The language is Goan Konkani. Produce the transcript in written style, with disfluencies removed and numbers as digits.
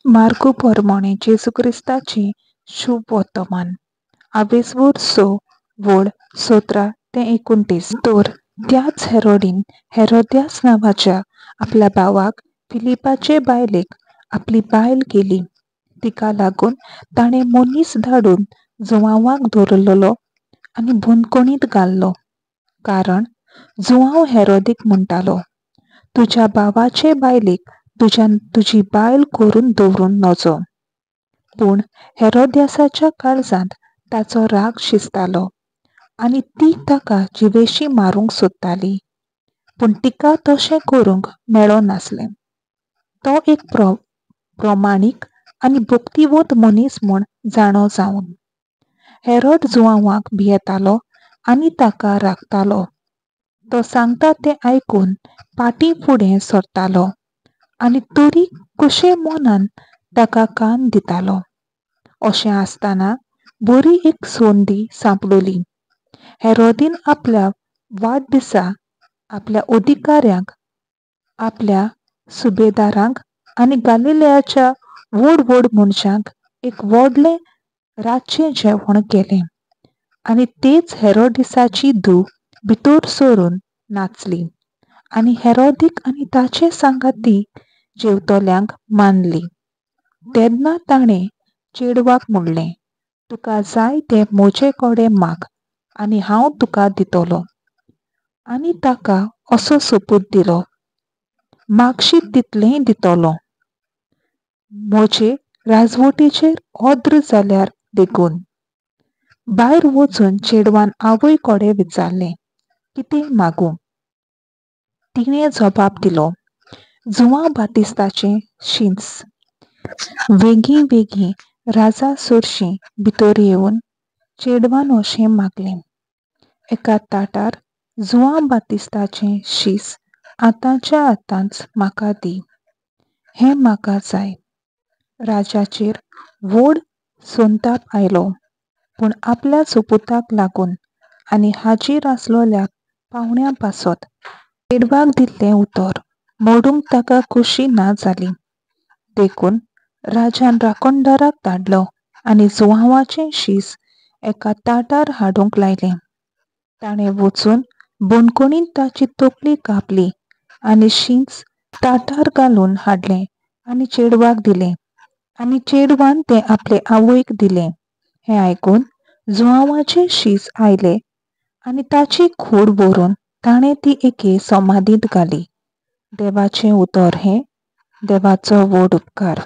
मार्कू पोरमाणें जेजू क्रिस्ताचें शुभ वर्तमान आवेसवूर स वळ 17 ते 29. तर त्याच हेरोडीन हेरोद्यास नांवाच्या आपल्या भावाक फिलिपाचे बायलेक आपली बायल केली. तिका लागून ताणें मनीस धाडून जुवांवाक धरलेलो आनी बंदखणींत घाल्लो. कारण जुवांव हेरोदीक म्हणटालो, तुज्या भावाचे बायलेक तुज्यान तुजी बायल करून दवरूं नजो. पूण हेरोद्यासाच्या काळजांत ताचो राग शिजतालो आनी ती ताका जिवेशी मारूंक सोदताली. पूण तिका तशें करूंक मेळनासलें. तो एक प्रमाणीक आनी भक्तिवंत मनीस म्हूण जाणो जावन हेरोद जुवांवाक भियेतालो आनी ताका राखतालो. तो सांगता तें आयकून फाटीं फुडें सरतालो आनी तरी कशे मनान ताका कान दितालो. अशें आसतना बरी एक संदी सांपडली. हेरोदीन आपल्या वाडदिसा आपल्या अधिकाऱ्यांक, आपल्या सुबेदारांक आनी गालिलयाच्या व्हड व्हड मनशांक एक व्हडलें रातचें जेवण केलें आनी तेच हेरोदिसाची धूव भितर सरून नाचली आनी हेरोदीक आनी ताचे सांगाती जेवतल्यांक मानली. तेन्ना ताणें चेडवाक म्हणलें, तुका जाय तें म्हजे कडेन माग आनी हांव तुका दितलो. आनी ताका असो सोपूत दिलो, मागशी तितलेंय दितलो, म्हजे राजवटीचेर ऑद्र जाल्यार देखून. भायर वचून चेडवान आवय कडेन विचारलें, कितें मागूं? तिणें जबाब दिलो, जुवांव बातिस्ताचें शींस. वेगीं वेगीं राजा सरशीं भितर येवन चेडवान अशें मागलें, एका ताटार जुवांव बातिस्ताचें शीस आतांच्या आतांच म्हाका दी. हें म्हाका जाय. राजाचेर व्हड संताप आयलो, पूण आपल्या सोपुताक लागून आनी हाजीर आसलेल्या पावण्या पासत चेडवाक दिल्लें उतर मोडूंक ताका खोशी ना जाली. देखून राजान राखणदाराक धाडलो आनी जुवांवाचें शीस एका ताटार हाडूंक लायलें. ताणें वचून बंदखणींत ताची तकली कापली आनी शींच ताटार घालून हाडलें आनी चेडवाक दिलें आनी चेडवान तें आपले आवयक दिलें. हें आयकून जुवांवाचें शीस आयलें आनी ताची कूड व्हरून ताणें ती एके समाधींत घाली. देवाचें उतर हें. देवाचो व्हड उपकार.